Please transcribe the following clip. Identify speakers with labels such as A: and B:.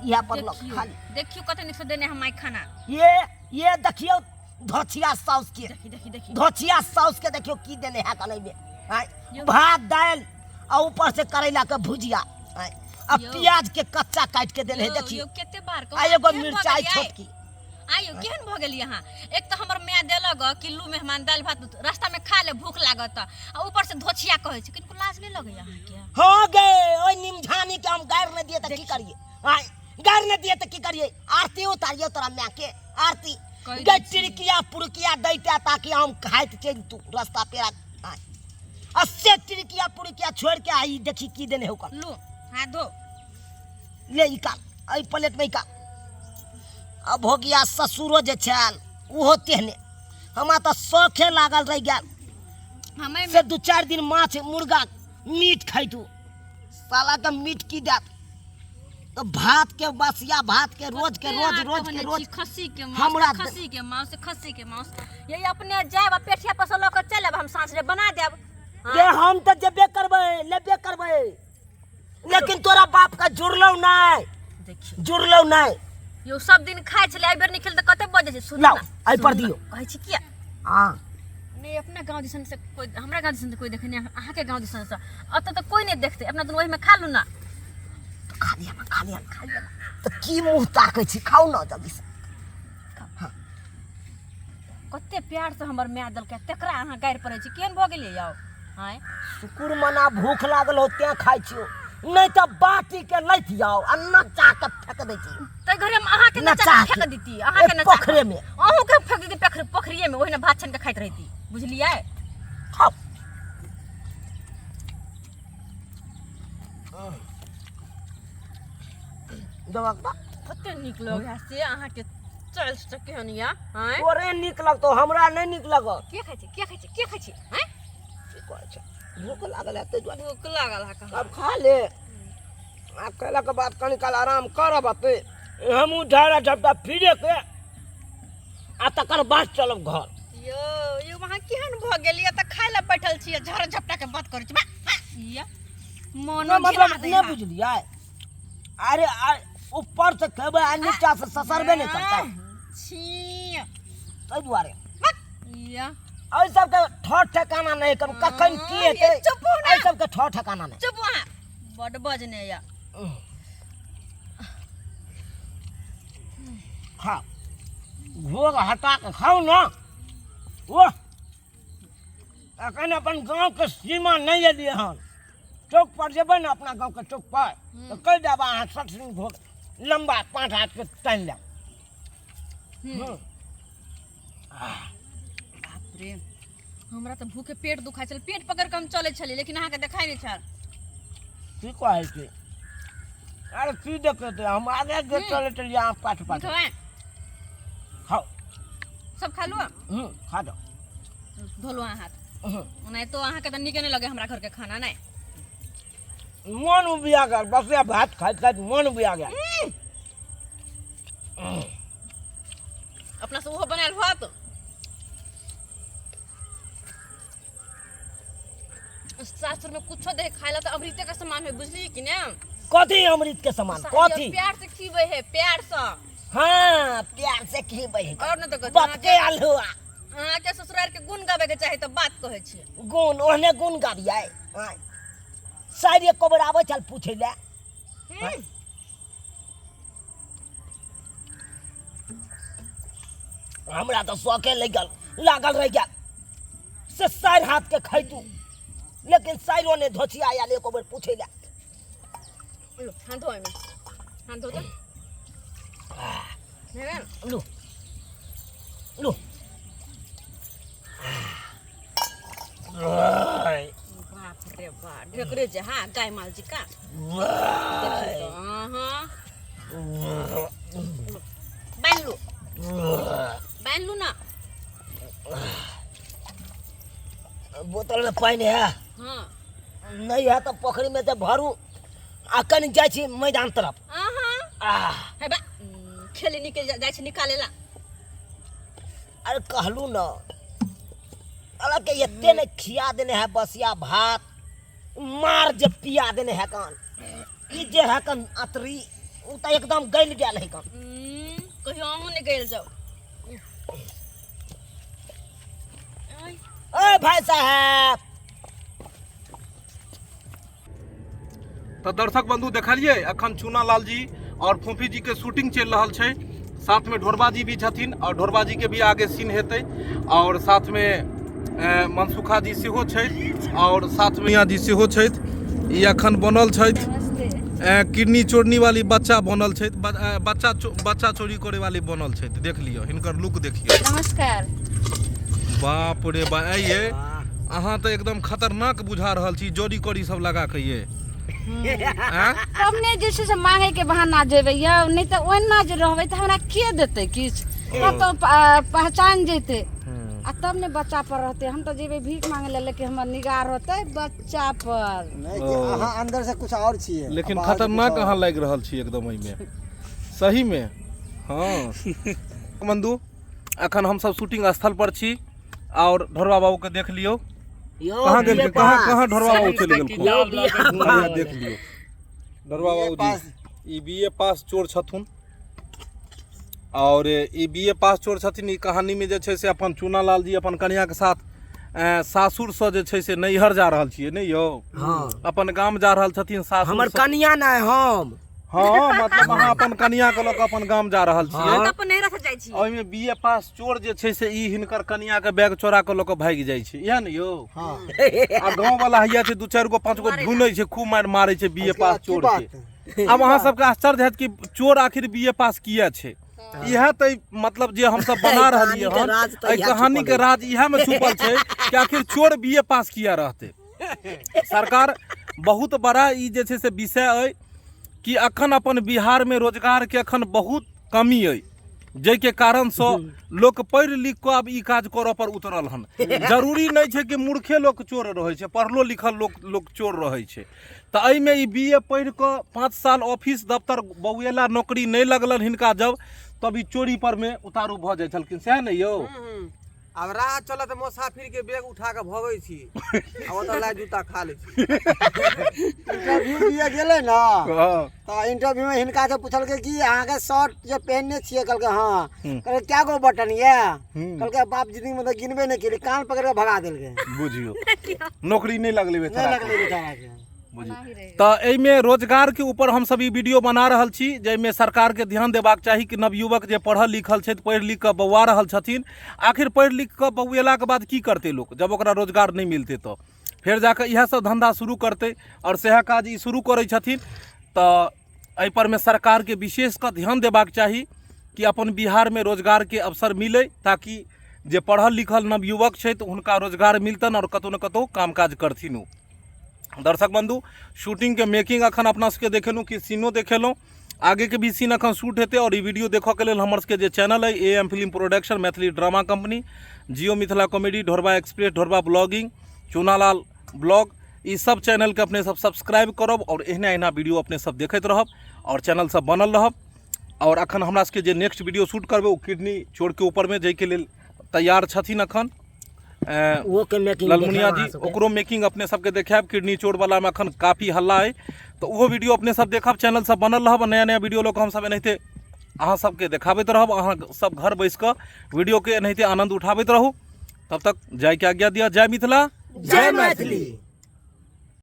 A: इएह पर लऽ
B: देखियौ
A: खा ली।
B: देखियौ कते नीक से देने हम माय खाना।
A: ये देखियौ धोछिया साउस के।
B: देखी देखी देखी।
A: धोछिया साउस के देखियौ की देने है कने में। आँय,
B: यौ।
A: भात दालि आ ऊपर से करैला के भुजिया, आँय, आ
B: यौ।
A: प्याज के कच्चा काटि के देने है।
B: यौ,
A: देखियौ।
B: यौ कते बार
A: आ एगो
B: केहन भऽ
A: मिरचाई
B: गेलियै?
A: छोटकी।
B: आइयो केहन भऽ गेलियै अहाँ? एक तऽ हमर माय देलक गऽ कि लू मेहमान दालि भात रास्ता में खा ले, भूख लागत, आ ऊपर से धोछिया कहै छै। किनको लाज नहि लगैया अहाँके?
A: हाँ गे, ओहि निमझानी के हम गारि नहि दिए तऽ की करिए? आँय, गारि नहि दिए तऽ की करिए? आरती उतारियो तोरा माय के आरती।
B: कहि
A: गे
B: दै छी।
A: टिरकिया पुरकिया दैते ताकि हम खाइत चलितू रास्ता पेरा। आँय, आ से टिरकिया पुरकिया छोड़ि के आई देखी की देने हो।
B: लू हाथ धो।
A: ले ई काल एहि प्लेट में ई काल। आ भोगिया ससुरो जे छल ओहो तेहने। हमरा तऽ शौखे लागल रहि गेल।
B: हमे
A: से 2-4 दिन माछ मुर्गा मीट खैतू, साला के मीट की देत तो भात के बसिया भात के रोज के रोज रोज के रोज।
B: खस्सी के मांस।
A: हमरा
B: खस्सी के मांस, खस्सी के मांस। यही अपने जायब आ पेठिया पर से लऽ कऽ चलि आयब, हम साँझ रे बना देब।
A: गे हम तऽ जेबे करबै, लेबे करबै, लेकिन तोरा बाप का जुड़लौ नहीं।
B: देखियौ।
A: जुड़लौ नहीं।
B: यौ सब दिन खाइ छलै, एहि बेर नहि खेल तऽ कते बजै छै। सुनू
A: लाउ,
B: ना,
A: एहि पर
B: सुनू ना।
A: दियौ।
B: कहै छी किया?
A: हाँ।
B: नहि, अपना गाँव दिसन से कोइ, हमरा गाँव दिसन से कोइ देखै नहि, अहाँके गाँव दिसन से एतऽ तऽ कोइ नहि देखतै। अपना दुनू ओहिमे खा लू ना।
A: तऽ खा लिअ ना, खा लिअ, खा लिअ ना। तऽ की मुँह ताकै छी? खाउ ना जल्दी से।
B: कते प्यार से हमर माय देलकै, तकरा अहाँ गारि पड़ै छी। केहन भऽ गेलियै यौ? आँय,
A: शुकुर मना भूख लागल हो तें खाइ छियौ, नहि तऽ बाटी के लैत जाओ आ नचा के फेक दै छी।
B: ताहि घड़ी हम अहाँके नचा
A: नचा
B: के
A: के।
B: फेक देती, अहाँके
A: ए,
B: नचा के।
A: पोखरे में।
B: अहूँके फेक देती पोखरिये में, ओहिना भात छानि के खाइत रहिती, बुझलियै?
A: खाउ। दबाक बा।
B: कते नीक लगै है से अहाँके चल से केहन या? आँय,
A: तोरे नीक लगतौ, हमरा नहि नीक लगत।
B: के खाइ छै? के खाइ छै? के खाइ छै? आँय,
A: की कहै छै, भूख लागल है ताहि दुआरे।
B: भूख लागल है कहाँ?
A: आब खा ले। आब खेलाके बाद कनी काल आराम करब, अपने हमहूँ झाड़ा झपटा फिरे के आ तकर बाद चलब घर।
B: यौ यौ, अहाँ केहन भऽ गेलियै? तऽ खाय लए बैठल छियै, झड़ झपटा के बात करै छी। बा बा, या मोनो
A: नहि, मतलब
B: घिना दै
A: नहि
B: है।
A: बुझलियै। अरे ऊपर से खेबै आ नीचा से ससरबे नहि करतै।
B: छी।
A: ताहि दुआरे
B: या
A: एहि सबके ठोर ठेकाना नहि करू, कखन की हेतै।
B: चुप हो ना।
A: एहि सबके ठोर ठेकाना नहि।
B: चुप, अहाँ बड बजने या।
A: खा, घोघ हटा के खाउ ना। ओह, अखन अपन गाँवके सीमा नहि एलियै हन। चौक पर जेबै ने, अपना गाँवके चौक पर, तऽ कहि देब अहाँ सठ दिन घोघ लम्बा 5 हाथ के तानि लेब।
B: बाप रे, हमरा तऽ भूखे पेट दुखाइ छल, पेट पकड़ि कऽ हम चलै छलियै, लेकिन अहाँके देखाइ नहि छल।
A: की कहै छी? अरे की देखेतै? हम आगे आगे चलै छलियै, अहाँ पाछू पाछू।
B: खेबै?
A: खाउ।
B: सब खा लू।
A: खा जाओ।
B: धोलू अहाँ हाथ। ओनाहितो अहाँके तऽ नीके नहि लगै हमरा घरके खाना। नहि,
A: मन उबिया गेल, बसिया भात खाइत खाइत मन उबिया गेल।
B: अपना से ओहो बनायल होत। सासुर में कुछो दे खाय ला तऽ अमृते के समान है, बुझलियै कि ने?
A: कथी अमृत के समान? कथी?
B: प्यार से खीबै है, प्यार से।
A: हाँ, प्यार से खीबै है।
B: और न तऽ कथी?
A: बाप के आलुआ।
B: अहाँके ससुरार के गुण गाबै के चाही तऽ बात कहै छी।
A: गुण ओहने गुण गाबियै। आँय, साइर एको बेर आबै छल पूछै लए? हमरा तऽ शौके लागि गेल, लागल रहि गेल से साइर हाथ के खैतू, लेकिन साइरो नहि धोछिया आयल एको बेर पूछै लए।
B: लो, हाथ धो एहिमे, हाथ धो तऽ। भए गेल?
A: लू लू।
B: बाप रे बाप, ढेकरे जे हाँ गाय माल जी का देखी तो। हाँ, बान्हि लू, बान्हि लू ना।
A: बोतल में पानि है?
B: हाँ।
A: नहीं है तऽ पोखरि में से भरू आ कनि जाइ छी मैदान तरफ।
B: अहाँ
A: आह।
B: हे बा, खेले निकल जाइ छी निकाले ला।
A: अरे कहलू न, अलग के एते ने खिया देने है बसिया भात, मार जे पिया देने है कान ई जे है कन अतरी ओ तऽ एकदम गलि गेल है कन।
B: कहियो अहूँ नहि गलि जाउ।
A: ओ भाई साहब।
C: तऽ दर्शक बंधु देखलियै अखन चूना लाल जी और फोफी जी के शूटिंग चलि रहल छै, साथ में ढोरबा जी भी छथिन और ढोरबा जी के भी आगे सीन हेतै, और साथ में मनसुखा जी सेहो छथि और साथ में मियाँ जी सेहो छथि। ई अखन बनल छथि किडनी चोरनी वाली बच्चा बनल छथि, बच्चा चोरी करे वाली बनल छथि। देख लियौ हिनकर लुक देखियौ।
B: नमस्कार।
C: बाप रे बा, ये अहाँ तऽ एकदम खतरनाक बुझा रहल छी, जोड़ी कौड़ी सब लगा के ये। आँय?
D: तब ने जे छै से मांगे के बहाना जेबै यौ, नहि तऽ ओहिना जे रहबै तऽ हमरा के देतै किछु, तब तऽ पहचान जेतै आ तब ने बच्चा पर रहतै। हम तऽ जेबै भीख मांगे लए, लेकिन हमर निगाह रहतै बच्चा पर।
E: नहि कि अहाँ अंदर से कुछ और छियै,
C: लेकिन
E: बाहर से कुछ
C: खतरनाक
E: और।
C: अहाँ लागि रहल छी एकदम एहिमे सही में। हाँ बंधु, अखन हमसब शूटिंग स्थल पर छी और ढोरबा बाबू के देख लियौ।
A: यौ,
C: कहाँ गेल?
A: बीए
C: कहाँ
A: पास।
C: कहाँ ढोरबा बाबू चलि गेलखुन?
A: यौ, बीए
C: भैया देख लियौ ढोरबा
E: बीए
C: बाबू
E: पास।
C: जी, ई बी ए पास चोर छथुन और ई बी ए पास चोर छथिन। ई कहानी में जे छै से अपन चूना लाल जी अपन कनिया के साथ सासुर से जे छै से नैहर जा रहल छियै, नहि यौ?
A: हाँ।
C: अपन गाम जा रहल छथिन सासुर
A: हमर
C: से।
A: कनिया नहि, हम।
C: हाँ, मतलब अहाँ अपन कनिया के लऽ कऽ अपन गाम जा रहल छियै।
B: हम तऽ अपन नैहरा से जाइ छी।
C: ओहिमे बी ए पास चोर जे छै से ई हिनकर कनिया के बैग चोरा के लऽ कऽ भागि जाइ छै, इएह ने यौ?
E: हाँ।
C: आ गाँव वाला हैया छै दू चारि गो पाँच गो ढूंढै छै, खूब मारि मारै छै बी ए पास
E: की
C: चोर
E: बात?
C: के। आब अहाँ सबके आश्चर्य हैत कि चोर आखिर बी ए पास किया छै। इएह तऽ मतलब जे हमसब बना रहलियै
A: कहानी के
C: हन,
A: राज तऽ
C: एहि
A: इएह
C: कहानी
A: छुपल
C: के राज इएह मे छुपल छै कि आखिर चोर बी ए पास किया रहतै। सरकार बहुत बड़ा ई जे छै से विषय अइ कि अखन अपन बिहारमे रोजगारके अखन बहुत कमी अइ, जाहिके कारणसँ लोक पढ़ि लिख कऽ आब ई काज करऽ पर उतरल हन। जरूरी नहि छै कि मूर्खे लोक चोर रहै छै, पढ़लो लिखल लोक चोर रहै छै। तऽ एहिमे ई बी ए पढ़ि कऽ 5 साल ऑफिस दफ्तर बौएला, नौकरी नहि लगलनि हिनका जब, तब ई चोरी परमे उतारू भऽ जाइ छलखिन, सएह ने यौ?
F: आब राह चलत मुसाफिर के बैग उठा के भगै छी आ ओतऽ लाइ जूता खा लै छी।
E: इंटरव्यू दिए गेलै ने
C: हँ।
E: तऽ इंटरव्यू में हिनका से पूछलकै कि अहाँके शर्ट जे पहिनने छियै, कहलकै हाँ। कहलकै क्या गो बटन ये? कहलकै बाप जिंदगी में तऽ गिनबे नहि केली, कान पकड़ के भगा देलकै।
C: बुझियौ, नौकरी नहि लगलै
E: नहि
C: बेचारा के।
E: लगलै बेचारा के।
C: बुझियौ, तऽ एहिमे रोजगारके ऊपर हमसब ई वीडियो बना रहल छी, जाहिमे सरकारके ध्यान देबाक चाही कि नवयुवक जे पढ़ल लिखल छथि, पढ़ि लिख कऽ बौआ रहल छथिन, आखिर पढ़ि लिख कऽ बौएलाके बाद की करतै लोक जब ओकरा रोजगार नहि मिलतै? तऽ फेर जाकऽ इएह सब धन्धा शुरू करतै आओर सएह काज ई शुरू करै छथिन। तऽ एहिपर मे सरकारके विशेष कऽ ध्यान देबाक चाही कि अपन बिहारमे रोजगारके अवसर मिलै, ताकि जे पढ़ल लिखल नवयुवक छथि हुनका रोजगार मिलतनि आओर कतहु ने कतहु काम काज करथिन ओ। दर्शक बंधु, शूटिंग के मेकिंग अखन अपना सबके देखेलहुँ कि सीनो देखेलहुँ, आगे के भी सीन अखन शूट हेतै। और ई वीडियो देखऽ के लेल हमर सबके जे चैनल है A M film production, Maithili drama company, Jio Mithila comedy, Dhorba express, Dhorba blogging, Chunalal blog, ई सब चैनल के अपने सब सब्सक्राइब करब और एहना एहना वीडियो अपने सब देखैत रहब और चैनल सब बनल रहब। और अखन हमरा सबके जे नेक्स्ट वीडियो शूट करबै ओ किडनी चोर के ऊपर में, जाहिके लेल तैयार छथिन अखन
A: ओहो के मेकिंग
C: ललमुनिया जी, ओकरो मेकिंग अपने सबके देखायब। किडनी चोर वाला में अखन काफी हल्ला है, तऽ ओहो वीडियो अपने सब देखब, चैनल सब बनल रहब। नया नया वीडियो लऽ कऽ हमसब एनाहिते अहाँ सबके देखाबैत रहब। अहाँ सब घर बैस कऽ वीडियो के एनाहिते आनंद उठाबैत रहू। तब तक जायके आज्ञा दिअ। जय मिथिला,
A: जय मैथिली।